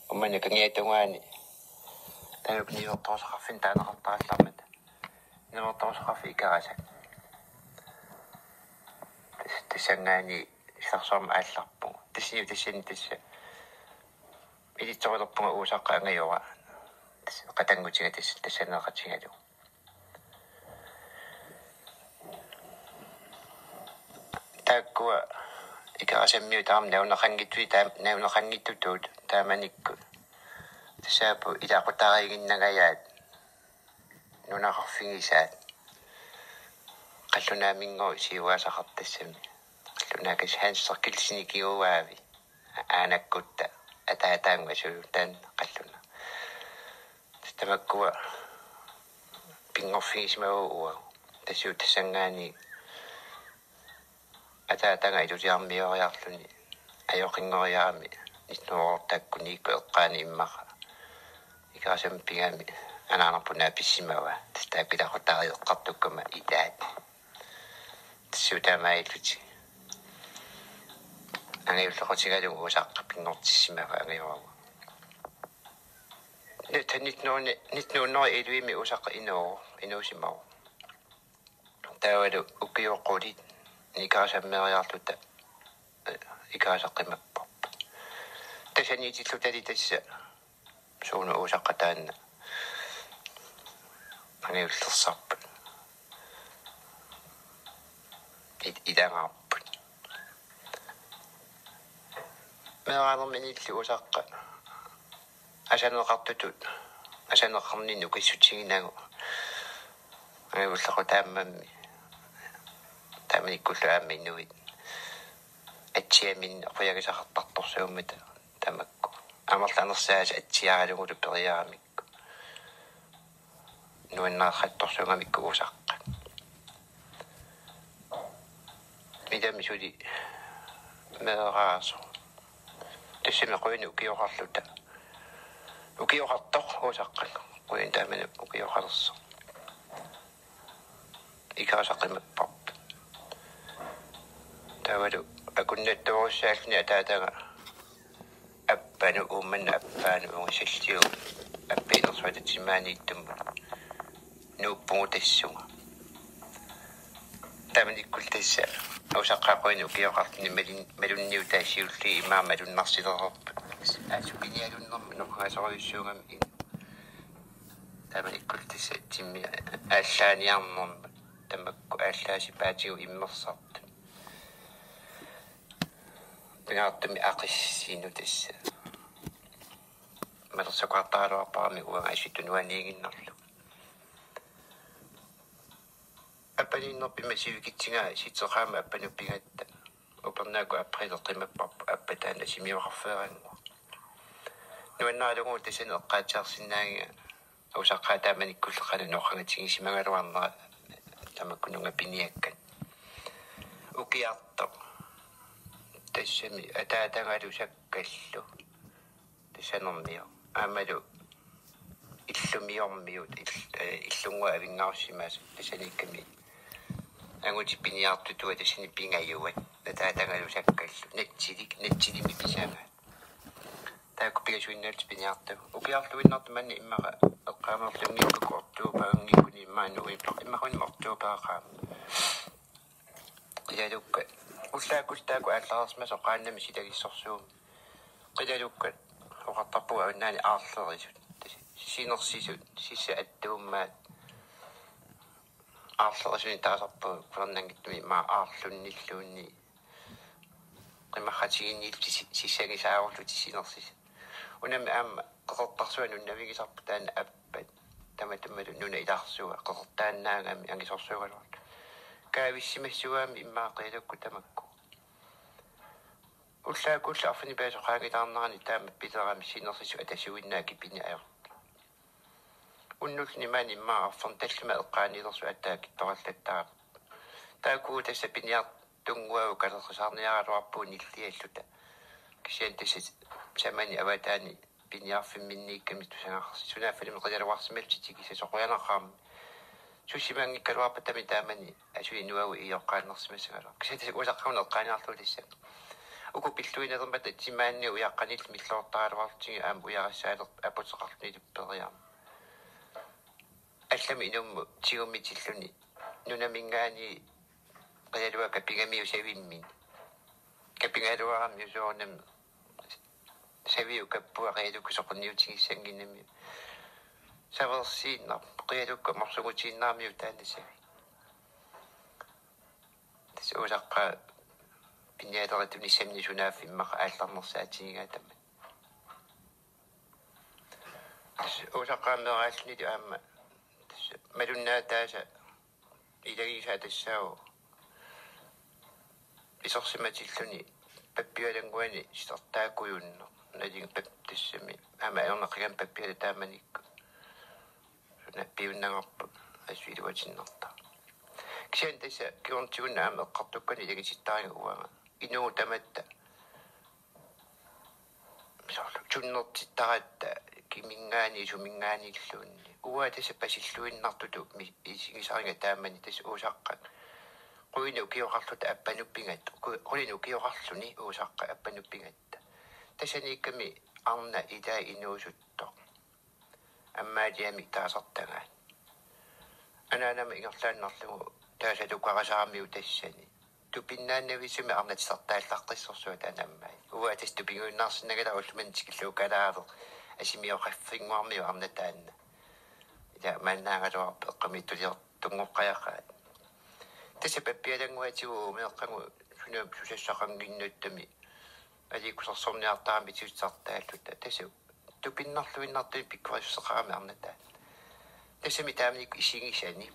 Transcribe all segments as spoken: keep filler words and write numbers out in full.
Uummanik kangiatungaani. Taanna niuertoruseqarfinni taaneqartarallarmata. Niuertoruseqarfik Ikerasak. Tas-, tassanngaanniit silarsuarmik aallarpugut. Tassani tassani tassa. Ilitsorulerpunga Uusaqqa angajora. Tassa qatanngutiga tassa tassaneeqatigalugu. Taakkua Ikerasammiut taama naluneqanngitsut taam-, naluneqanngitsutut taamanikkut. Tassaapput ilaqutariiginnangajaat nunaqarfigisaat. Qallunaaminnguit siuaasaqartassami. Qallunaakasik Hans Terkildsenip kiguaavi. Aanakkutta ataataannguaq sulutaan qalluna. Tamakkua pinngorfigisimavagut uagut. Tassuuna tassanngaanniit ataataga iluliarmioriarluni ajoqinngoriarami nittenhundredeqarnikkut eqqaani immaqa. Ikerasammi pigami anaanarput naapissimavaa. Tassa taakku ilaqutariit eqqartukkama ilaat. Tassuuna taamaalillutik. Angajullequtigalugu Uusaqqa pinngortissimavaa angajora. Nitten hundrede, nitten hundrede og elleve-mi Uusaqqa inuu-, inuusimavoq. Taavalu ukiut qulit Ikerasammeeriarluta, eh, Ikerasaq qimapparput. Tassani itillutali tassa suunuku Uusaqqa taanna angajullersarput. It-, ilagaarput. Meeraanerminillu Uusaqqa asaneqartutut, asaneqarninni ukissutiginagu. Angajullequtaammat taamanikkullu aamma inuit atsiaminnik qujagisaqartartorsuummata tamakku. Amerlanersaasa atsiaralugulu periaramikku. Nuannaartartorsuugamikku Uusaqqa. Midami suli meeraasoq. Tassami qujanaq ukioqarluta. Ukioqartoq Uusaqqa. Qujanaq taamani ukioqalersoq. Ikerasaq qimapparput. Taavalu akunnattoorussaalluni ataataga Appanut, Uummannap appanut, uunga Salliup appi inersuatatsimaaniittumut nuuppugut tassunga. Taamanikkullu tassa Uusaqqa qujanaq ukioqarluni malin-, malunniutaa siulliit immaqa malunnarsilereerput. Assut pinialunnermut noqangasorujussuugami inuk. Taamanikkullu tassa timmi aallaaniarnermut tamakku aallaasipaatigut immersartut. Pingaartumik aqissinut tassa. Malersukaartaraluarparami uanga assut tunuaniiginnarlugu. Appaniinnerpimma sivikitsigaa sitseqaama appanut pigatta. Upernaakkut aprilip qimapparput appa taanna simioqarfeerannguaq. Nuannaralugu tassani eqqaatsiarsinnaagiga Uusaqqa taamanikkullu qanoq noqangatigisimagaluarnera tamakkununnga piniakkat. Ukiartoq. Tassami ataatagalu Sakkallu. Tassanermioq. Aammalu Illumiormiut, ill-, eh, Illunnguaq Avinngarussimaasut tassaniikkami. Angutit piniartutut tassani pingajuat. Ataatagalu Sakkallu. Natsilik, Natsilimmi pisagaat. Taakku pingasuinnaallutik piniartut. Ukiarluinnartut maani immaqa eqqaamerlunngikkukku oktoberanngikkuni immaqa november. Immaqa unnuk oktobereqaama. Qilalukkat. Ullaakkullu taakku aallareersimasut qaannamik silagissorsuummata. Qilalukkat. Oqartarpugut avannaani aarlerisut. Sinersisut. Sissat attuummaat. Aarlerisunik taasarpagut qularnanngitsumik immaqa aarlunnilluunniit. Qimarratigiinniillutik si-, sissagisaarullutik sinersisut. Unami aamma Qeqertarsuaq nunnavigisarput taanna appat. Tamatummalu nunap ilarsua qeqertaannaagami angisoorsuugaluartoq. Kaavissimassuugami immaqa qilalukkut tamakku. Ullaakkullu arfineq-pingasuup qaangilaarnerani taama pilerami sinersisut atasuinnaat kipineq ajortut. Unnulluni maani immaqa arfernup tallimat eqqaaniilersut aatsaat kittorallattaarput. Taakku tassa piniartunnguagut kalerrisaarniaraluarpugut nillialluta. Kisianni tassa samani avataani piniarfimminniikkami tusagarsarsi. Sunaaffa qilalugarsimallutik tikissasoq qujanaqaarmi. Sussimanngikkaluarpata taamani asuli nuagut ioqqaannarsimassagaluarput. Kisianni tassa Uusaqqa una eqqaaniarlugu tassami. Uku pilluinnarmata timaanni ujaqqanillu milloortaraluarlutigu aamma ujarassaaleq aputeqarluni tupperiarmat. Allamik inummut tigummitilluni nunaminngaanniit qialuakka pigamiu savimmini. Kapigaluaramiu soorunami saviup kappua qialukkut soqunniutigissannginnamiuk. Saversiinnaq qialukkut morsugutiinnarmiuk taanna savi. Tassa uusaqqaat pinialerit tunissanni sunaaffa immaqa aallarnersaatigigaat tamanna. Tassa uusaqqaat meeraallunilu aamma tassa malunnaataasa ilagisaa tassaavoq isersimatilluni pappialannguani sitartaakujunneq. Nalinga pap-, tassami aamma ajornaqigami pappiala taamanikkut. Suna piunnagarput assut iluatinnartarpoq. Kisianni tassa kingornatigut aamma eqqartukkanik ilagitittariga uanga. Inuup tamatta soorlu tunnertittaratta kiminngaanniit suminngaanniilluunniit. Uanga tassa pasilluinnartutut mi-, isigisariga taamani tassa uusaqqat. Qulinik ukioqarluta appanut pigatta. Qu-, qulinik ukioqarluni uusaqqat appanut pigatta. Tassaniikkami arnat ilaat inuusuttoq. Ammaaliamik taasartagaat. Anaanama ingerlaannarlugu taasalukarisaramiuk tassani. Tupinnaannavissumik arnat titartaallaqqissorsuaq taanna ammaat. Uanga tassa tupiguinnaarsinnagalaarlunga tikilluukalaartoq asimioqaffinnguarmiuk arnat taanna. Ila maannaagaluarpoq eqqumiitsuliortoq tunngoqqajaqaat. Tassa pappialannguatigut uumeeqqagut suna susassaqannginnattami. Aliikkusersorniartaramik tiutsartaalluta. Tassa tupinnarluinnartut pikkorissuseqarami arnat taanna. Tassami taamanikkut isigisani.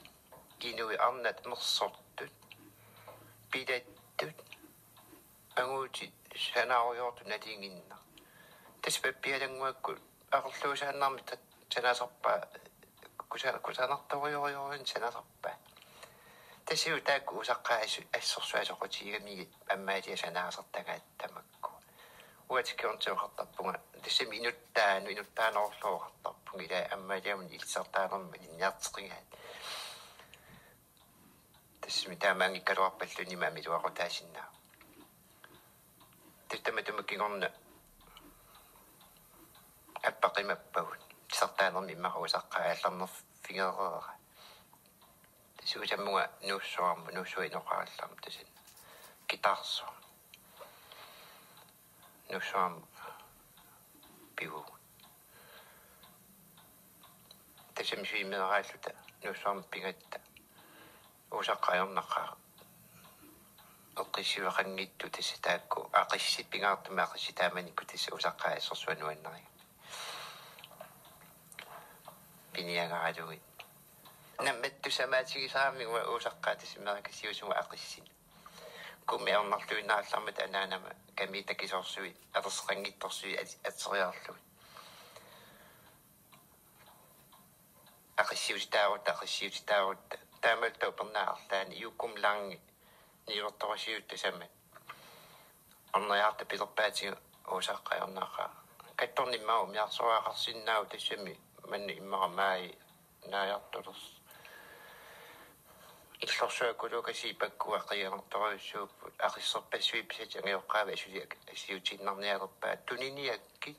Inuit arnat mersortut. Pilattut. Angutit sanaarujoortut nalinginnaq. Tassa pappialannguakkut aqerluusaannarmik tat-, sanaasarpaa kusa-, kusanartorujorujorujunik sanaasarpaa. Tassa taakku uusaqqaat assu-, assorsuaq soqutigigamigit ammaaliat sanaasartagaat tamakku. Uanga kingornatigut oqartarpunga. Tassami inuttaanut, inuttaanerullugu oqartarpunga ilaa ammaaliamut illisartaanermut ilinniarteqigaat. Tassami taamaanngikkaluarpallunimi amiluaqutaasinnaavoq. Tassa tamatuma kingorna appaqimappagut. Titartaanermi immaqa uusaqqaat aallarnerfigereerput. Tassa uusammunga Nuussuarmut, Nuussuaq inoqarallarmat tassani. Kitaarsuaq. Nuussuarmut pivugut. Tassami suimeeraalluta Nuussuarmut pigatta. Uusaqqat ajornaqaaq. Eqqissiveqanngitsut tassa taakku aqissit pingaartumik aqissit taamanikkut tassa uusaqqaat assorsuaq nuannarigami. Piniagaralugit. Nammattussamaatigisarami uanga uusaqqaat tassa meerakassiusugut aqissinut. Kummi ajornarluinnarallarmata anaanama kamiit takisoorsuit, atorseqanngitsorsuit at-, atseriarlugit. Aqissiutitaarutta, aqissiutitaarutta. Taamaattoq upernaaq arlaanni Juukkumi Langi niuertorusiuttut tasamat. Ornariarta pilerpaatigut uusaqqat ajornaqaaq. Kattornimmaa umiarsuaqarsinnaavoq tassami manna immaqa maaji naajartulersoq. Illorsuakuluukasiit pakkua qiianartorujussuupput aqisserpassuit pisatik angajoqqaavi asuli ak-, assiutiinnarnialerpaat tuniniakkit.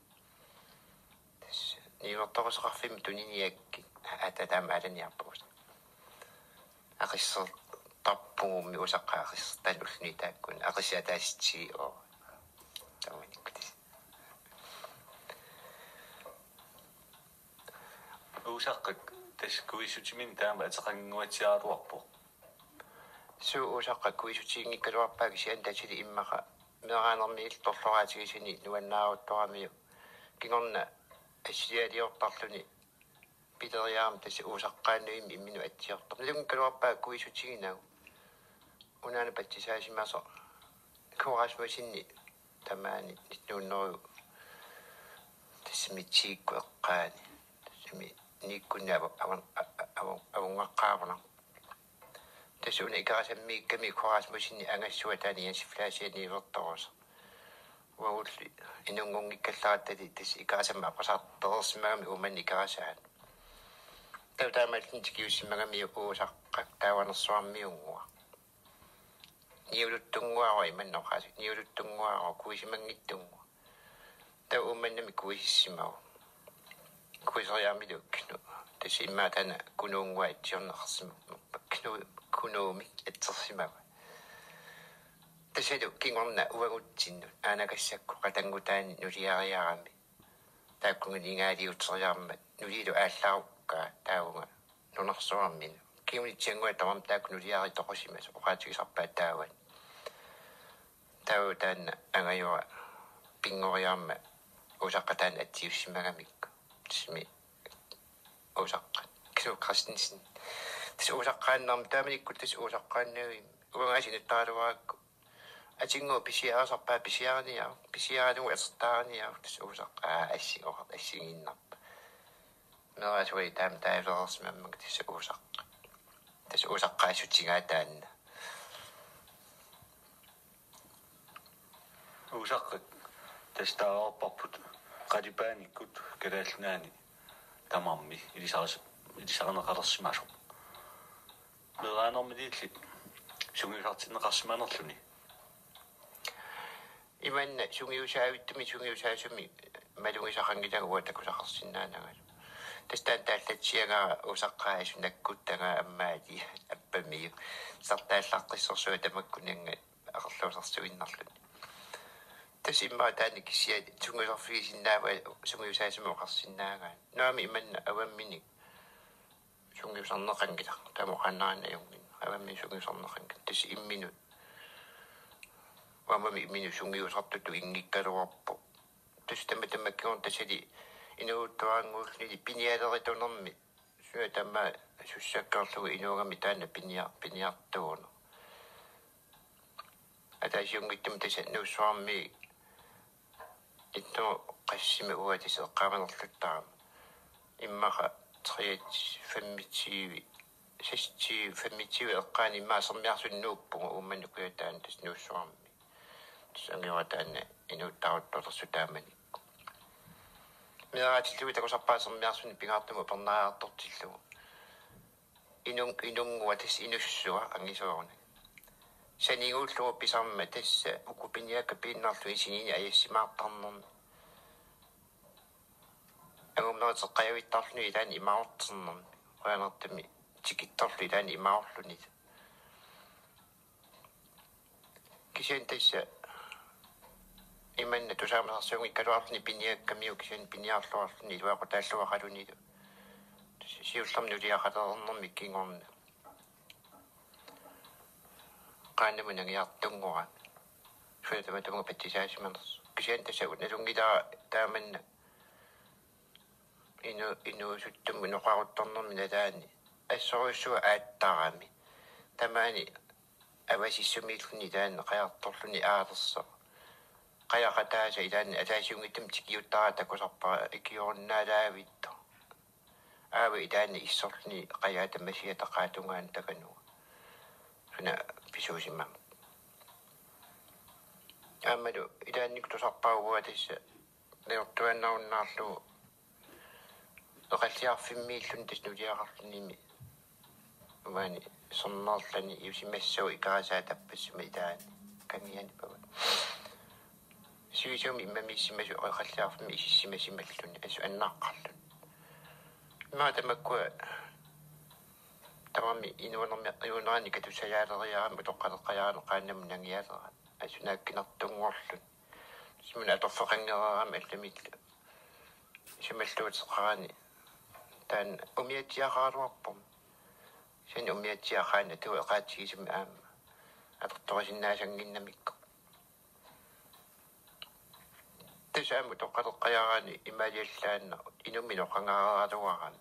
Tassa niuertoruseqarfimmi tuniniakkit. Ata taama alaniarpugut. Aqissertarpugummi uusaqqat aqissertaat ulluni taakkuni. Aqissit ataasiit ti oo. Taamanikkut tassa. Uusaqqat tassa kuissutiminnik taama ateqannguatsiaraluarpoq. Suu uusaqqat kuissutiginngikkaluarpaat kisianni tatilik immaqa meeraanermi illit torloraatigisani nuannaaruttoramiuk kingorna assilialiortarluni pileriarami tassa uusaqqaannavimmi imminut atsiortarpoq. Nalunngikkaluarpaat kuissutiginagu. Unaana patsisaasimasoq K. Rasmussenip tamaani nitten hundrede tassami tiikkut eqqaani. Tassami niikkunni ava-, avan-, a-, a-, avun-, avungaqqaarunarpoq. Tassa una Ikerasammiikkami K. Rasmussenip angassuaq taanna Jens Fleischer niuertorusoq. Uagulli inunngunngikkallarallartali tassa Ikerasammi apersartereersimagami uummanni Ikerasaanut. Taava taamaalilluni tikiussimagami uusaqqat taavanersuarmiunnguaq. Niuluttunnguaru imannoqaasi, niuluttunnguaru kuisimanngittunnguaq. Taava Uummannami kuisissimavoq. Kuiseriarmilu Knu-, tassa immaqa taanna Kunuunnguaq atsiorneqarsimavoq. Knu-, Kunuumik atsersimavoq. Tassalu kingorna uagutsinnut aanakassakkut qatanngutaani nuliariarami. Taakkununnga ingaaliuteriarmat nulialu aallarukkaa taavunga nunarsuarmini. Kingunitsiannguaq tamarmik taakku nuliarit toqusimasut oqaatigisarpaat taavani. Taava taanna angajora pinngoriarmat Uusaqqat taanna atsiussimagamikku. Tassami Uusaqqat. Knud Christensen. Tassa Uusaqqaannarmi taamanikkut tassa Uusaqqaannavimmi. Uangaasinuttaraluarakku. Atinngua pisiarisarpaa pisiariniaruk, pisiaralugu atertaariniaruk, tassa Uusaqqat, aa, assi-, oqar-, assigiinnarpaa. Meeraasuali taama taavilereersimammagu tassa Uusaqqat. Tassa Uusaqqaassutsigaa taanna. Uusaqqat tassa taareerparput qalipaanikkut Kalaallit Nunaanni tamarmi ilisaris-, ilisarineqalersimasoq. Meeraanermiliilli sungiusartinneqarsimanerluni. Imanna sungiusaavittumik sungiusaasumik malugisaqanngilagut uanga takusaqarsinnaanangalu. Tassa taanna taallatsiagara Uusaqqaasut nakkuttagaa ammaali appamiu. Sartaallaqqissorsuaq tamakkuninnga aqerluusersuinnarluni. Tassa immaqa taanna kisiat sungiusarfigisinnaavaa sungiusaasumik oqarsinnaagaanni. Naami imanna avamminik sungiusarneqanngilaq, taama oqaannaraanni ajunngilaq. Avamminik sungiusarneqanngilaq. Tassa imminut. Uamami imminut sungiusartutut inngikkaluarpoq. Tassa tamatuma kingorna tassali inuuttuaranguulluni pinialeritunnermi. Suna tamaat sussakkeerlugu inuugami taanna pinia-, piniartuuneq. Ataasiunngitsumik tassa Nuussuarmi ittoq qassimi uagut tassa eqqaamanerluttarami. Immaqa treogtyve, femogtyve, seksogtyve, femogtyve eqqaani immaqa Sermiarsuup nuuppunga Uummannap kujataani tassa Nuussuarmi. Tassa angajora taanna inuuttaruttuulersut taamanikkut. Meeraatillugit takusarpara Sermiarsuup pingaartumik upernaariartortillugu. Inun-, inunnguaq tassa inussua angisooruna. Saniguullugu pisarmat tassa uku piniakkat piinnarlugit siniini ajassimaartarnermi. Angummeriteqqajavittarluni ilaanni imaartornermi. Qujanartumik tikittorlu ilaanni imaarluni. Kisianni tassa imanna tusaamasarsiunngikkaluarluni piniakkamiuk kisianni piniarluarluni iluaqutaalluaqalunilu. Tassa siullermik nuliaqalereernermi kingorna. Qaannamut nangiartunngorami. Suna tamatumunnga patsisaasimanersoq. Kisianni tassa nalunngilara taamanna inu-, inuusuttumut inoqaruttornermi nalaani. Assorujussuaq aattarami. Tamaani avasissumiilluni taanna qajartorluni aalersoq. Qajaqataasa ilaanni ataasiunngitsumik tikiuttaraat takusarpara ikiorunnaalaavittoq. Aava ilaanni issorluni qajaa tamasiata qaatungaanut takanuga. Suna pisuusimammat. Aammalu ilaannikkut tusarpara uanga tassa najortuaannarunnaarlugu Oqalliarfimmiilluni tassa nuliaqarlunimi. Uani Sermerlani Iusimassagut Ikarasaat Tappassuma ilaani. Kangiani pava. Sivisuumik immamiissimasut Oqalliarfimmi isissimasimalluni assut annaqqarluni. Immaqa tamakkua tamarmik inuunermi, inuunerannik katussajaaleriarami utoqqaleqqajaarneq qaannamut nangialerami. Assut naakkinartunngorluni. Sumut atorfeqanngereerami allamillu. Isumalluuteqarani. Taanna umiatsiaqaraluarpoq. Kisianni umiatsiaq qaannat taava eqaatsigisumik aamma atortorisinnaasanginnamikku. Tassa aamma utoqqaleqqajaarani imaaliallaannaq inummik inoqangaareeraluarami.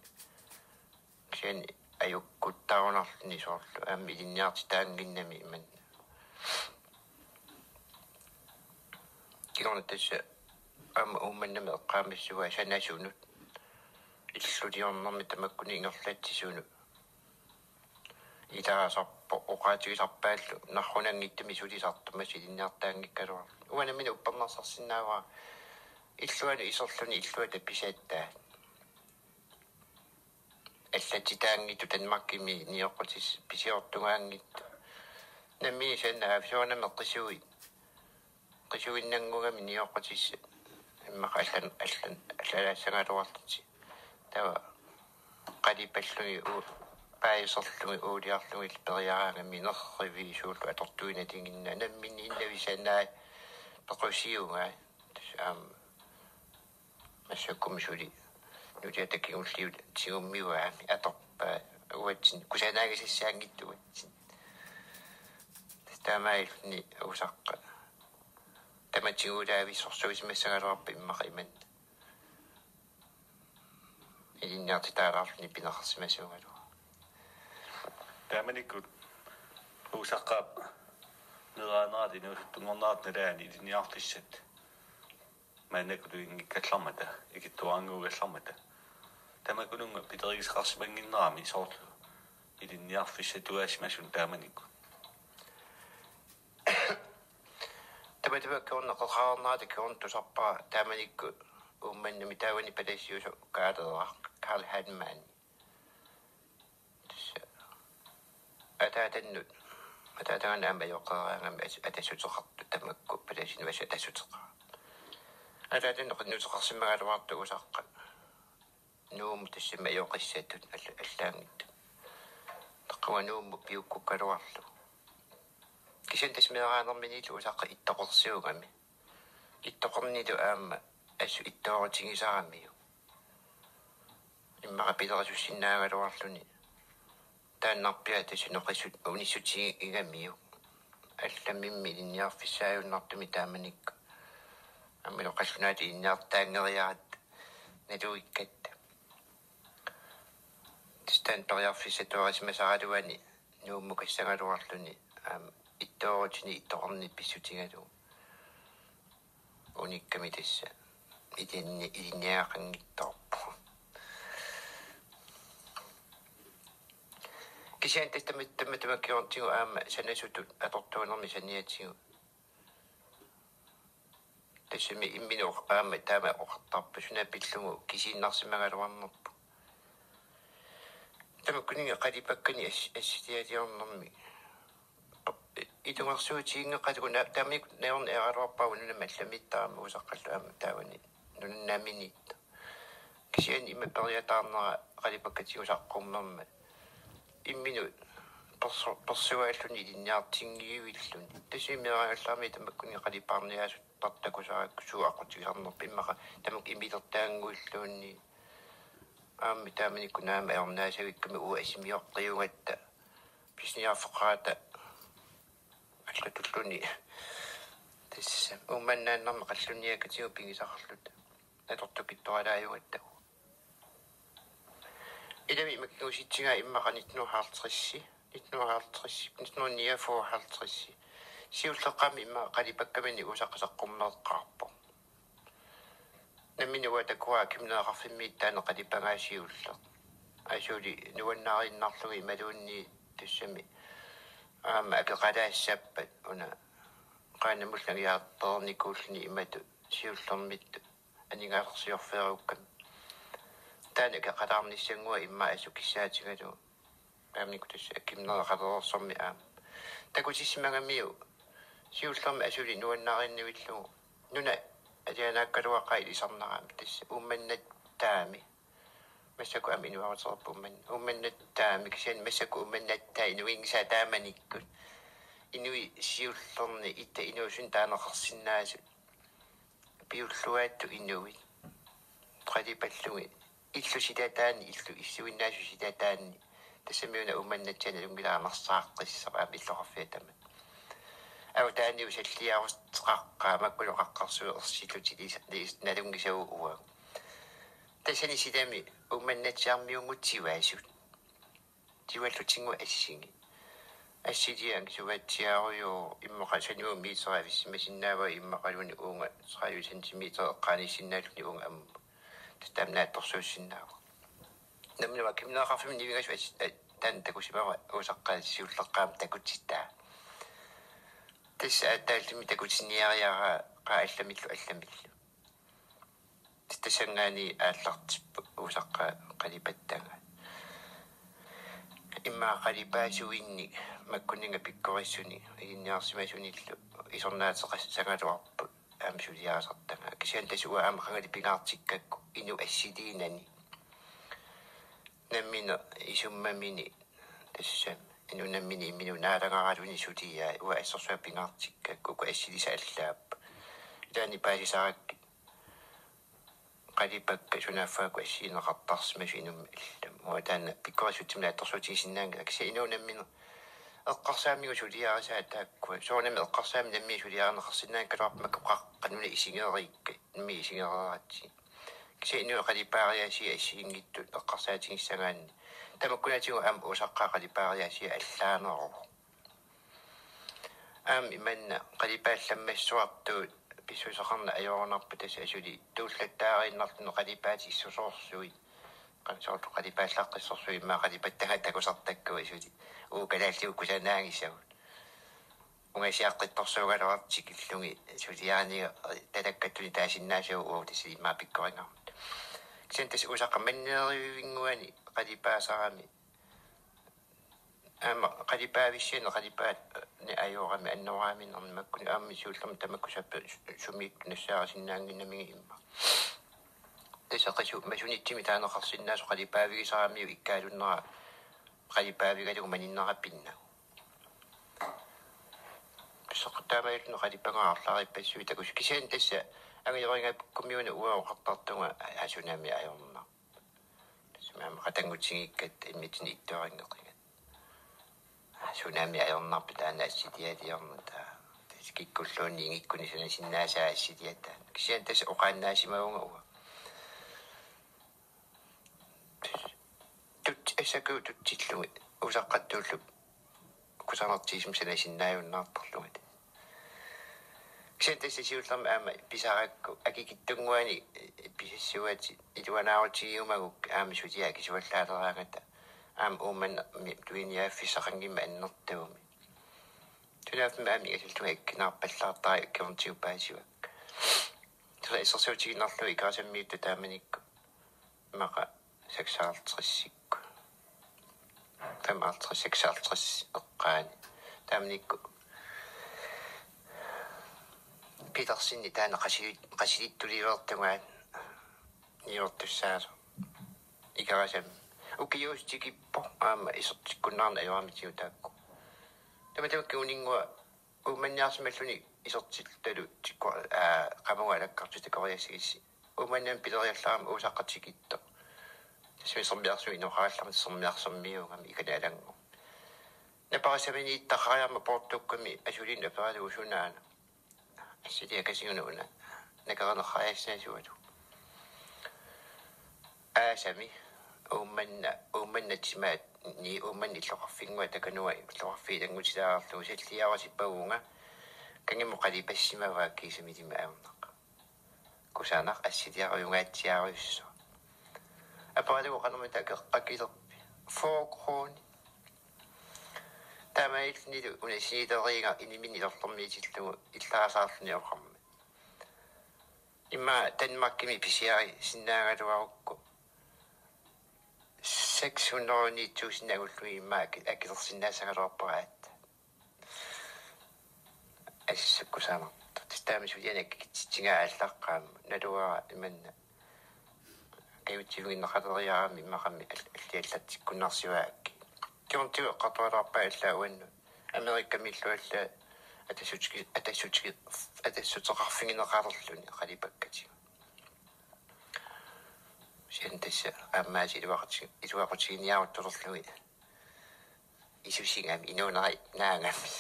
Kisianni ajukkuttaarunarluni soorlu aamma ilinniartitaannginnami imanna. Kingorna tassa aamma Uummannami eqqaamassuaa sanasunut. Illuliornermi tamakkuni ingerlatsisunut. Ilaasarpoq oqaatigisarpaallu narrunanngitsumik sulisartumik ilinniartaanngikkaluarluni. Uanga nammineq uppernarsarsinnaavara illuanut iserluni illuata pisattaat. Allatsitaanngitsut Danmarkimi nioqqutit pisiortugaanngitsut. Nammineq sanna aafisuunami qisuit. Qisuinnanngugami nioqqutissat. Immaqa allan, allan, allalaassagaluarlutik. Taava qalipallugit uu-, paajuserlugit uuliarlugit periaraangami nerriviisuullu atortuinatiginna. Nammineq innavissannaat pequsiugai. Tassa aamma massakkumi suli nuliata kingulliup tigummiuaami atorpaa uatsinni, kusanaagisassaanngitsoq uatsinni. Tassa taamaalilluni usaqqat tamatiguulaavissorsuusimassagaluarput immaqa imanna. Ilinniartitaalaarluni pineqarsimasuugaluarluni. Taamanikkut usaqqaap meeraanerata inuusuttunngornerata nalaani ilinniarfissat maannakkulunngikkallarmata, ikittuarannguugallarmata. Tamakkununnga pilerigisaqarsimannginnerami soorlu ilinniarfissatuaasimasut taamanikkut. Tamatuma kingorna qeqaarnerata kingorna tusarpara taamanikkut Uummannami taavani palasiusoq Kaaleeraq, Karl Hanman. Tassa ataatannut, ataatagannut aamma ajoqeraangami as-, atassuteqartut tamakku palasinut assut atassuteqaat. Ataatannut qinnuteqarsimagaluartut usaqqat. Nuummut tassami ajoqissatut alla-, allaanngitsut. Taqqaga Nuummut piukkukkaluarlugu. Kisianni tassa meeraanerminiillu usaqqat ittoqersuugami. Ittoqernilu aamma assut ittoorutigisaramiuk. Immaqa pilerisuussinnaagaluarluni. Taannarpiaq tassa noqissut-, unissutigigamiuk. Allamimmi ilinniarfissaajunnaartumik taamanikkut. Aammalu qallunaatut ilinniartaanngeriaratta naluikkatta. Tassa taanna periarfissatuarisimasaraluani Nuummukassagaluarluni aamma ittoorutinik ittoqarninik pissutigalugu. Unikkami tassa ilinni-, ilinniagaqanngitsoorpoq. Kisianni tassa tama-, tamatuma kingornatigut aamma sanasutut atortuunermik saniatigut. Tassami imminut aamma taama oqartarpoq suna pillugu kisiinnarsimagaluarnerpoq. Tamakkuninnga qalipakkanik as-, assilialiornermik. Ilungersuutiginngeqaatigut na-, taamanikkut najorneq eeraluarpara nunami allamiittarami usaqqallu aamma taavani nunannaaminiittoq. Kisianni ima periataarnera qalipakkatigut saqqummermat. Imminut perso-, persuaalluni ilinniartinngivilluni. Tassami meeraagallaramik tamakkuninnga qalipaarniaasuttartut takusarakkit suut aqqutigisarnerput immaqa tamakku imilertaannguilluunniit. Aamma taamanikkut naamik ajornaasavikkami uanga asimioqqiugatta. Pisiniarfeqarata allatulluunniit. Tassa Uummannaanermi qallunniakkatigut pigisaqarluta. Atortukittuaralaajugatta. Ilami ima kingusitsigai immaqa nitten hundrede og halvtreds, nitten hundrede og halvtreds, nitten hundrede og nioghalvtreds. Siulleqqaammi immaqa qalipakkaminik usaqqat saqqummeqqaarput. Nammineq uanga takuara Akimneeqarfimmiit taanna qalipagaasiulleq. Asuli nuannaariinnarlugu imaluunniit tassami aamma akeqalaassappat una qaannamut nangiartoornikuulluni imatut siullermittut aningaasarsiorfigerukkami. Taanna akeqalaarnissannguaq immaqa assut kissaatigalugu. Taamanikkut tassa Akimneeqalereersormi aamma. Takutissimagamiuk siullermik asuli nuannaariinnavillugu. Nuna alianaakkaluaqaaq ilisarneraami tassa Uummannat taami. Massakkut aamma inuarutereerpoq Uumman-, Uummannat taami kisianni massakkut Uummannat taami inuinngisaat taamanikkut. Inuit siullerni itta inuusunni taaneqarsinnaasut. Piulluaattut inuit. Qalipallugit. Illu silataanni, illu illuinnaasut silataanni. Tassami una Uummannatsinni nalunngilara narsaaqqissaaq aamma illoqarfiata tamanna. Avataaniusalliaruteqaqqaaq makkunoqaqqarsuit ersillutilisa-, lis-, nalunngisagut uagut. Tassani silami Uummannatsiarmiunngutsivaasut. Siuallutinnguaq assigit. Assiliaq angisuatsiarujoq immaqa sanimut meterivissimasinnaavaa immaqaluunniit uunga tredive centimeter eqqaaniissinnaalluni uunga ammut. Tassa taama naatsorsuussinnaavoq. Nammineq Akimneeqarfimmi nivingasoq as-, a-, taanna takusimavara usaqqaat siulleqqaamik takutitaa. Tassa aatsaallumi takutinniariaraa qaa allamillu allamillu. Tassanngaanniit aallartipput usaqqaat qalipattagaat. immaqa qalipaasuinnik makkunninga pikkorissuni ilinniarsimasunillu isornaateqassagaluarput aamma suliarisartagaat. Kisianni tassa uanga aamma qangali pingaartikkakku inuk assiliinani. Nammineq isummamini tassami inuk nammineq imminut naalagaraluni suliai uanga assorsuaq pingaartikkakku uku assilisat allaapput. Ilaanni paasisarakkit qalipakkat sunaaffa uku assigineqartarsimasut inummut allamut. Uanga taanna pikkorissutsimik naatsorsuutigisinnaanngilaq kisianni inuk nammineq eqqarsaatigalugu suliarisaat taakkua. Soorunami eqqarsaatigalugu nammineq suliarineqarsinnaanngikkaluarput makku qaqqat nunat isigereerikkat, nammineq isigereeratsigit. Kisianni inuit qalipaariaasiat assigiinngitsut eqqarsaatigissagaanni tamakkununnga aamma uusaqqaat qalipaariaasiat allaaneruvoq. Aamma imanna qalipaallammassuartut pissuseqarneq ajorunarpoq tassa asuli tuullattaariinnarluni qalipaatit issusoorsuit. Qanoq soorlu qalipaallaqqissorsuit immaqa qalipattagaat takusartakkagut asuli. Uagut kalaallit kusanaagisagut. Ungasiaqqittorsuugaluartut tikillugit suliariniga talakkattunik taasinnaasavut uagut tassa immaqa pikkoringaarmata. Kisianni tassa uusaqqap manneerivinnguani qalipaasarami aamma qalipaavissiani qalipaaneq ajorami annoraaminermi makkuni aamma siullermik tamakku sappa sumiittut nassaarisinnaannginnamigit immaqa. Tassa qisumasunitsinnut taaneqarsinnaasoq qalipaavigisaramiuk ikkaalunnera qalipaavigalugu maninnera pinnagu. Pisseqqattaamaalluni qalipaagaa arlaarippassuit takuss kisianni tassa angajorigaakkumiuna uanga oqartartunga asunami ajornaq. Tassa aamma qatanngutigiikkatta immitsinnut ittuarinngeqigatta. Asunami ajornarpoq taanna assilialiornata. Tassa kikkulluunniit ingikkuni sanasinnaasaa assiliataa. Kisianni tassa oqaannaasimavunga uanga. Tut-, S A K tutsillugit uusaqqattuullu kusanartigisumik sanasinnaajunnaartarlugit. Kisianni tassa siullermik aamma pisarakku akikitsunnguanik pisassuatit iluanaarutigiumagukku aamma suliaq akisuallaaleraangata aamma Uummannami tuiniaaffissaqanngimmat annertuumik. Sunaaffa aamma ingasallugu ikkinaarpallaartara kingornatigut paasivakka. Tassa assersuutigiinnarlugu Ikerasammiittoq taamanikkut immaqa seksoghalvtredsikkut. Femoghalvtreds, seksoghalvtreds eqqaani. Taamanikkut Petersenip taanna qasili-, qasilittuliortugaat niuertussaasoq. Ikerasam. Ukiuusut tikippoq aamma isertikkunnaarneq ajorami tiutaakku. Tamatuma kinguninnguaq Uumanniarsimalluni isertitalu tikku-, aa, qamuga alakkartut takoriassagisi. Uummannami pileriallarami uusaqqat tikittoq. Tassami sermiarsuit inoqarallarmat sermiarsermiugami ikani alanngormat. Naparissaminiittaqariarmat poortukkami asuliinnaq aperalugu sunaana. Assiliakasiuna una. Nakerineqariassaasualu. Aasami Uumanna, Uumanna timaat, ni Uumanna illoqarfinnguaq takanua illoqarfiit ilanngutilaarlugu salliarusippavunga kangimut qalipassimavaa kiisami timi ajornaq. Kusanaq assiliarujungaatsiarujussuaq. Aperalugu qanormita akeqqakilerpi. Fyrre kroner. Taamaalillunilu una sinileriiga inimini ilorlermiitillugu illaasaarluni oqarmat. Immaqa Danmarkimi pisiarisinnaagaluarukku seks hundrede ni tusind angullugit immaqa aki-, akilersinnaassagaluarpara aatsaat. Assut kusanartoq. Tassa taama suliani akikitsitsigaa aallaqqaammut. Naluara imanna. Kajutsivigineqaleriarami immaqami al-, alliallatsikkunnarsivaakki. Kingornatigut eqqartualaarpaa allaat uannut. Amerikamiillu allaat atassutigi-, atassutigi-, atassuteqarfigineqalerluni qalipakkatigut. Kisianni tassa aamma aasiit iluaqutigi-, iluaqutiginiaruttulerlugit. Isusigami inuunera naagami.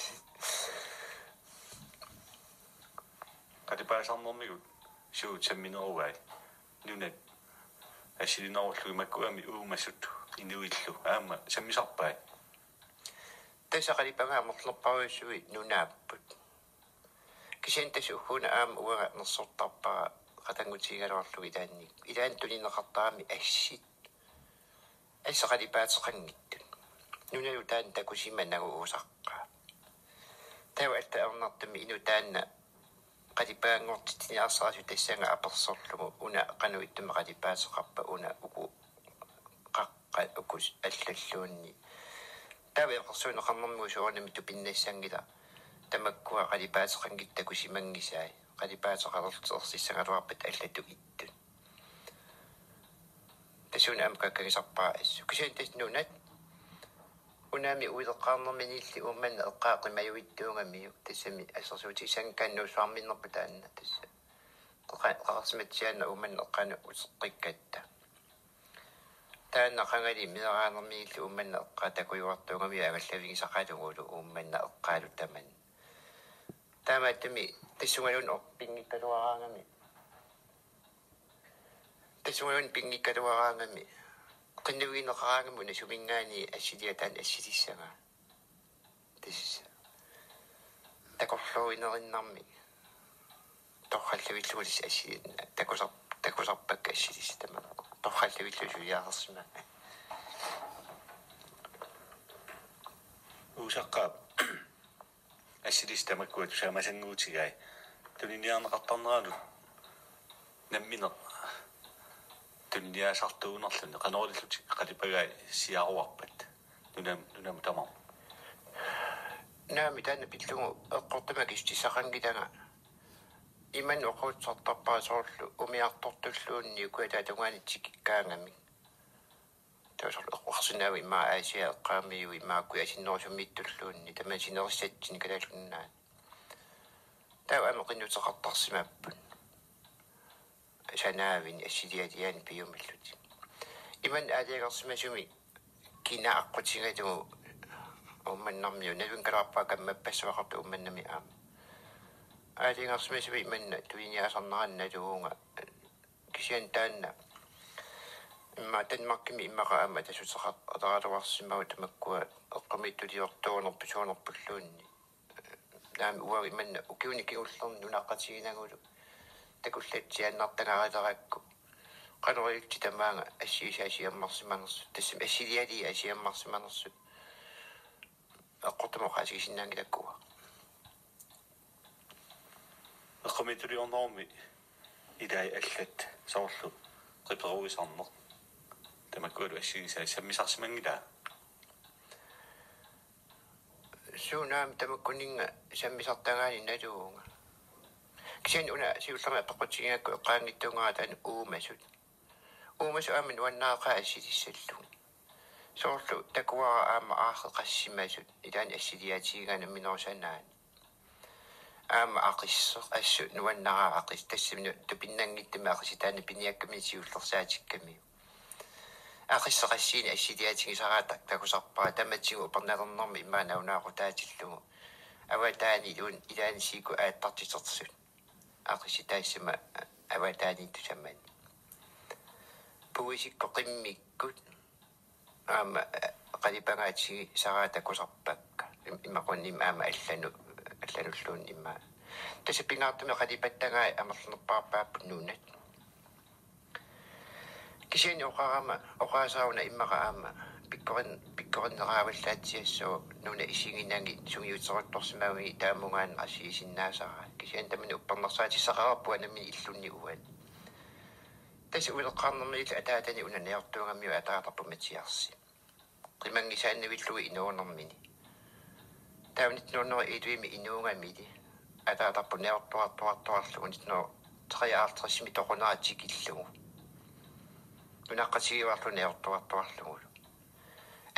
Qalipaasarnermigut suut samminerugai? Nunat assilinerullugit makkugami uumasut inuillu aamma sammisarpai? Tassa qalipaagaa amerlerparujussuit nunaapput. Kisianni tassa ugguuna aamma uanga nersortarpara qatanngutigigaluarlugu ilaanni. Ilaanni tunineqartarami assit. Assut qalipaateqanngitsut. Nunalu taanna takusimannagu uusaqqaat. Taava allat ajornartumik inuk taanna qalipaanngortitsiniarsarasoq tassannga apersorlugu una qanoq ittumik qalipaateqarpa una uku qaqqat uku allalluunniit. Taava eqersuunneqarnermigut soorunami tupinnassanngilaq. Tamakkua qalipaateqanngitsut takusimanngisaat. Qalipaateqalerlutik ersissagaluarpata allatut ittut. Tassuuna aamma kakkagisarpara assut. Kisianni tassa nunat. Unami uileqqaarnerminilli Uummannap eqqaa qimajuittuugamiuk. Tassami assersuutigissagaanni Nuussuarmiinnerput taanna tassa. Qeqa-, qeqersimatsiaannaq Uummannap eqqaanut uteqqikkatta. Taanna qangali meeraanerminilli Uummannap eqqaa takujuartuugamiuk angallavigisaqalugulu Uummannap eqqaalu tamanna. Taamaattumik tassungaluunniit pinngikkaluaraangami. Tassungaluunniit pinngikkaluaraangami. Qinnuigineqaraangami una suminngaanniit assiliaq taanna assilissagaa. Tassa. Takorluuinerinnarmik. Torrallavillugu tassa assili-, takusar-, takusarpakka assilissat tamakku. Torrallavillugu suliareersimapput. Uusaqqaap. Assilissat tamakkua tusaamasannguutigai. Tuniniaaneqartarneranut nammineq tuniniaasartuunerluni qanoq ilillutik qalipagaat siaruarpat. Nunam-, nunamut tamarmut. Naamik, taanna pillugu eqqortumik akissutissaqanngilanga. Imannak oqaaseqartarpara soorlu umiartortulluunniit ukua taava tungaanut tikikkaangamik. Taava soorlu eqqorsinnaavik immaqa Aasiaat eqqaamiuk immaqa ukua asinnerusumiittulluunniit tamanna sinerissatsinnik Kalaallit Nunaanni. Taava aamma qinnuteqartarsimapput. Sanaavinik assilialiaani piumillutik. Imannak aalajangersimasumik kina aqqutigalugu Uummannarmiut, nalunngikkalaarpara kammappassuaqartut Uummannami aamma. Aalajangersimasumik imannak tuniniaasarnerannut naluvunga. Kisianni taanna immaqa Danmarkimi immaqa aamma atasuteqar-, ataqaraluarsimavugut tamakkua eqqumiitsuliortuunerput suunerpulluunniit. Naamik, uanga imannak ukiuni kingullerni nunaqqatiginagulu takullatsiaannartagarilerakku qanoq ilillutik tamaanga assigisaat siammarsimanersut, tassami assilialiat siammarsimanersut eqqortumik oqaatigisinnaanngilakka uanga. Eqqumiitsuliornermi ilaat allat soorlu qiperuisarneq tamakkualu assigisaat sammisarsimanngilaa? Sunaami, tamakkuninnga sammisartagaanik naluvunga. Kisianni una siullermik apeqqutigigakku eqqaanngitsuungaara taanna uumasut. Uumasut aamma nuannareqaat assilissallugit. Soorlu takuara aamma aarreqassimasut ilaanni assiliaatigigaanni nammineq sanaani. Aamma aqisseq assut nuannaraa aqis-, tassami tupinnanngitsumik aqissit taanna piniakkamik siullersaatikkamiuk. Aqisseq assiini assiliaatigisaraat takusarpara tamatigut upernalernermi immaqa nalunaaqutaatillugu. Avataaniluunniit ilaanni siku aattartitersut. Aqissit taassuma avataaniittut tamanit. Puisikkut qimmikkut aamma, eh, qalipagaatigisaraat takusarpakka. Im-, imaluunniit aamma allanut, allanulluunniit immaqa. Tassa pingaartumik qalipattagaat amerlanerpaarpaapput nunat. Kisianni oqarama, oqaaseq una immaqa aamma pikkorin-, pikkorinnerarallaatsiassaaq nunat isiginagit sungiuteruttorsimagit taamungaannaq assigisinnaasaraat. Kisianni tamanna uppernarsaatissaqarpoq nammineq illunni uani. Tassa uileqqaarnermini ataatani una najortuugamiuk ataatarput Mathiasi. Qimanngisaannavillugu inuunermini. Taava nitten hundrede og elleve-mi inuugamili ataatarput najortuartuartuarlugu nitten hundrede og treoghalvtreds-imi toqunera tikillugu. Nunaqqatigivarlugu najortuartuarlugulu.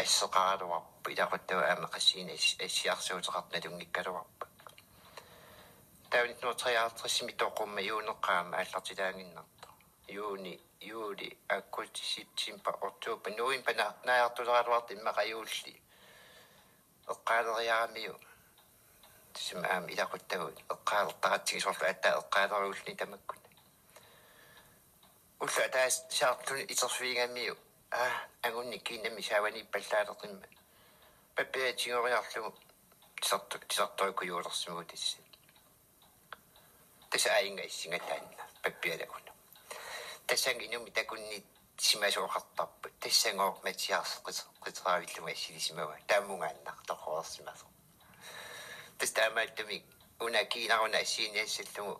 Asseqaraluarpoq ilaquttavut aamma qassiini as-, assiarsuuteqartut nalunngikkaluarput. Taava nitten hundrede og treoghalvtreds-imi toqummat juuneqqaaq aamma aallartilaannginnartoq. Juuni, juuli, aggust, september, oktober, november na-, naajartuleraluartoq immaqa juulli. Eqqaaleriaramiuk. Tassami aamma ilaquttavut eqqaalertaratsigu soorlu aatsaat eqqaalerigulluunniit tamakkua. Ulloq ataaseq saartuni iterfigigamiuk. Aa, angunni kiinnami saavaniippallaaleqimmat. Pappiatigoriarlugu tisartu-, tisartuakkujuulersimavugut tassa. Tassa aajunga issinga taanna, pappiala una. Tassannga inummik takunnissimasooqartarput. Tassannga Mathias qit-, qiteravillunga assilisimavaa. Taamungaannaq toqoreersimasoq. Tassa taamaattumik una kiinara una assiiniassallugu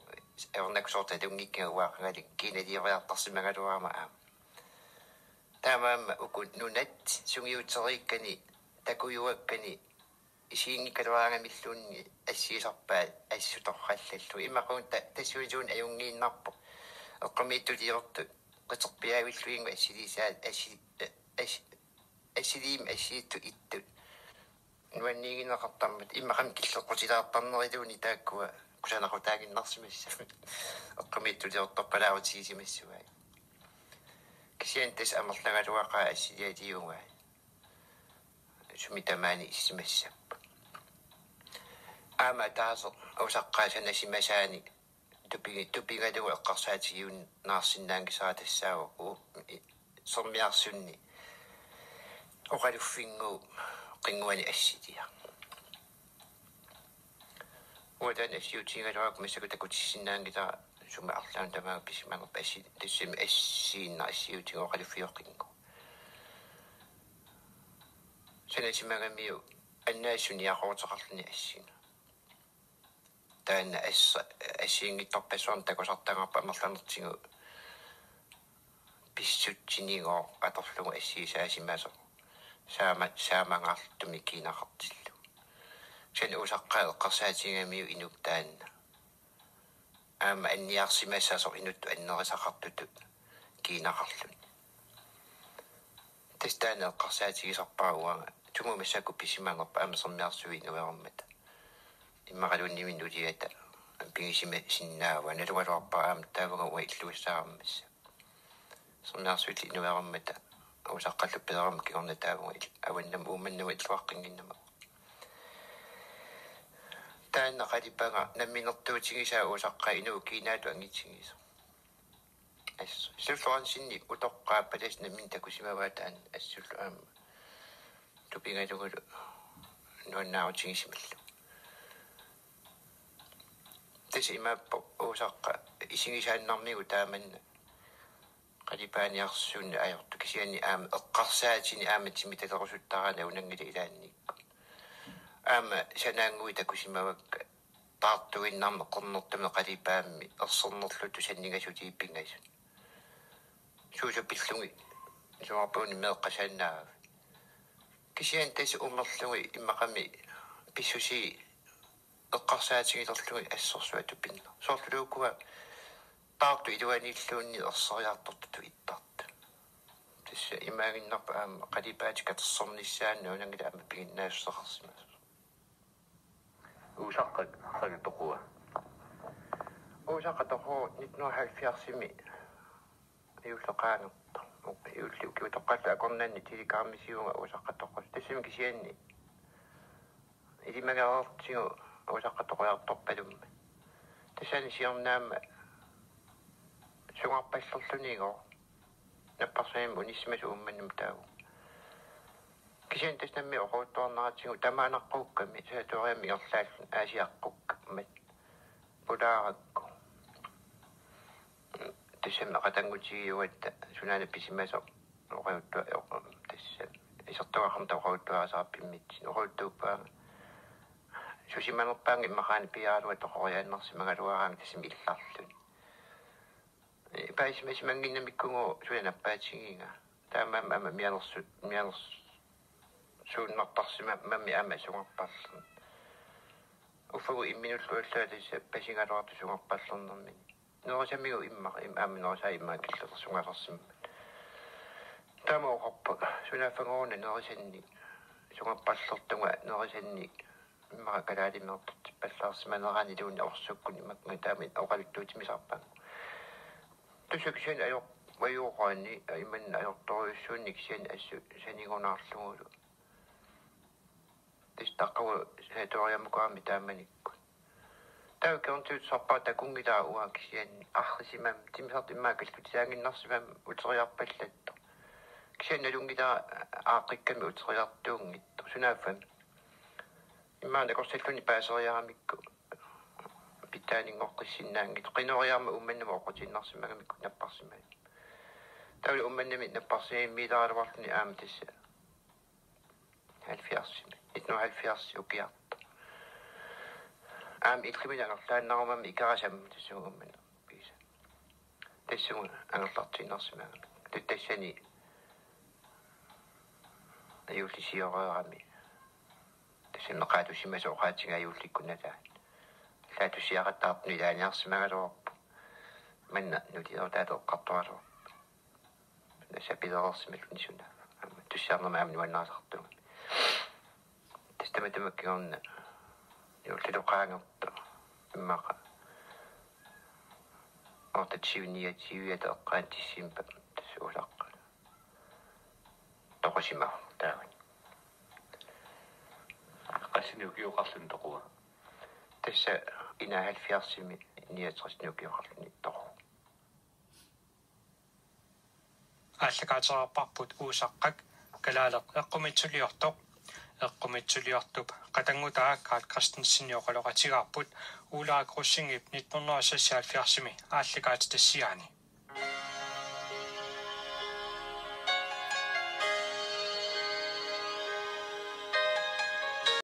ajornakusoortut nalunngikkiga uanga qangali kiinalioriartarsimagaluarama aamma. Taamaammat uku nunat sungiuteriikkani takujuakkani isiginngikkaluaraangamilluunniit assigisarpaat assut torrallallugu. Imaluunniit ta-, tassuuna suuneq ajunngiinnarpoq. Eqqumiitsuliortut qiterpiaavilluinnarmik assilisaat assi-, assi-, assiliimmik assilittut ittut. Nuanniigineqartarmata immaqami killeqqutilaartarneriluunniit taakkua kusanaqutaaginnarsimassapput. Eqqumiitsuliortorpalaarutigisimassuai. Kisianni tassa amerlagaluaqaat assilialiugai. Sumi tamaani issimassapput. Aamma ataaseq usaqqaat sanasimasaanni tupi-, tupigalugu eqqarsaatigiunnaarsinnaanngisara tassaavoq u-, i-, Sermiarsunni oqaluffinnguup qinnguani assiliaq. Uataani assiutigigaluarukku massakkut takutissinnaanngisara sumi arlaannik tamaanga pisimanerpa assi-, tassami assigiinnaq assiutigalugu oqaluffiup qinnguani. Sanasimagamiuk annaassuseq niaqoruteqarluni assinga. Taanna assa-, assigiinngitsorpassuarnik takusartagarput amerlanertigut pissutsinigooq atorlugu assigisaasimasoq saama-, saamagaartumik kiinaqartillugu. Kisianni usaqqaat eqqarsaatigigamiuk inuk taanna. Aamma anniarsimassasoq inuttut annerisaqartutut kiinaqarluni. Tassa taanna eqqarsaatigisarpara uanga. Sumut massakkut pisimanerpa aamma Sermiarsuit inuermata. Immaqaluunniit uliata pigisimasinnaavaa nalugaluarpara aamma taavunga uanga illuassaarmassa. Sermiarsuillu inuermata usaqqallu peerama kingorna taavunga il-, avannamut Uummannamut illuaqqinnginnama. Taanna qalipaat namminertuutigisaa usaqqaat inuup kiinaatut angitigisoq. Assut Florenseni utoqqaat palasip nammineq takusimavaa taanna assullu aamma tupigalugulu nuannaarutigisimalluni. Tassa imaappoq usaqqat isigisaannarmigut taamanna qalipaaniarsuunneq ajortut kisianni aamma eqqarsaatinik aamma timitalerusuttaraaneq unanngilaq ilaannikkut. Aamma sanaannguit takusimavakka taartuinnarmik qernertumik qalipaammi ersernerluttut sanningasutut pingasut. Suusut pillugit suarpuuni meeqqasaannaavit. Kisianni tassa umerlugit immaqami pissusii eqqarsaatigilerlugit assorsuaq tupinnarpoq. Soorlu ukua taartut iluaniilluunniit erseriartortutut ittartut. Tassa imaaginnarpoq aamma qalipaatit katersornissaannut unanngilaq aamma piginnaassuseqarsimasoq. Usaqqat qanoq toqua? Usaqqat toquvoq nitten hundrede og halvfjerdsimi juulleqaanut. Juulli ukiutoqqallu akornanni telegrammisiuga usaqqat toqua. Tassami kisianni ilimagereertigu usaqqat toqujartorpalummat. Tassani siornaammat sungarpallerlunigooq. Napparsimmavimmi unissimasoq Uummannamut taavunga. Kisianni tassa nammineq oqaluttuarneratsigu tamaanaqqukkami, sanatoriami ingerlaalluni aasiaqqukkammat. Pulaarakku. Tassami qatanngutigiguatta sunaana pisimasoq oqaluttua-, oq-, tassa isertugaqqamik oqaluttuarisara pimmitsinni oqaluttuuppaanga. Susimanerpaannga immaqaana piaarlunga toqoriaannarsimagaluaraanga tassami illarluni. Paasimasimannginnamikkugooq suna nappaatigiga. Taamaammat aamma mianersu-, mianersuunnartarsimammammi aamma sungarparlerneq. Uffagut imminulluunniit tassa pasigaluartut sungarparlernermini. Nerisamigut immaqa, im-, aamma nerisaat immaqa killeqarsugalersimmat. Taama oqarpoq, sunaaffagooruna nerisanni sungarparlertunga nerisanni immaqa kalaalimeertortippallaarsimaneraniluunniit orsukkun imakkunga taama oqaluttuutimisarpaannga. Tassa kisianni ajor-, ajoraanni, imanna ajortorujussuunni kisianni assut sanigunaarlugulu. Tassa taqqagu sanatoriamukarami taamanikkut. Taava kingornatigut sarpaa takunngilara uanga kisianni arrisimammat, timmisartut immaqa kallutisaaginnarsimammat uteriarpallattoq. Kisianni nalunngilara aaqqikkamik uteriartuunngitsoq, sunaaffami. Immaqa nakorsalluni paaseriaramikku pitsaaninngortissinnaanngitsoq. Qinoriarama Uummannamut oqutiinnarsimagamikku napparsimajuit. Taava Uummannami napparsimavimmiileraluarluni aamma tassa halvfjerdsimi, nitten hundrede og halvfjerds ukiartoq. Aamma illuminut angerlaannarumammat Ikerasammi tassunga Uummannamut pigisat. Tassunga angerlartiinnarsimagami. Tassa tassani juulli sioreerami Sinneqaatussimasut oqaatigaa juullikkunnataa. Allaat tussiaqattaartut ilaaniarsimagaluarput. Manna nutilerutaat eqqartoraluarput. Sapilereersimallutik suna. Aamma tussiarnermi aamma nuannarisartuugami. Tassa tamatuma kingorna juullilu qaangertoq. Immaqa otteogtyve niogtyve eqqaani december tassa uulaqqat. Toqusimavoq taavani. Qassinik ukioqarluni toqua? Tassa enoghalvfjerdsimi niogtres ukioqarluni toqu. Aallakaatereerparput Uusaqqak, kalaaleq eqqumiitsuliortoq. Eqqumiitsuliortup qatanngutaa Carl Christensen oqaloqatigaarput Ulrik Rosingip nitten hundrede seksoghalvfjerdsimi aallakaatitassiaani.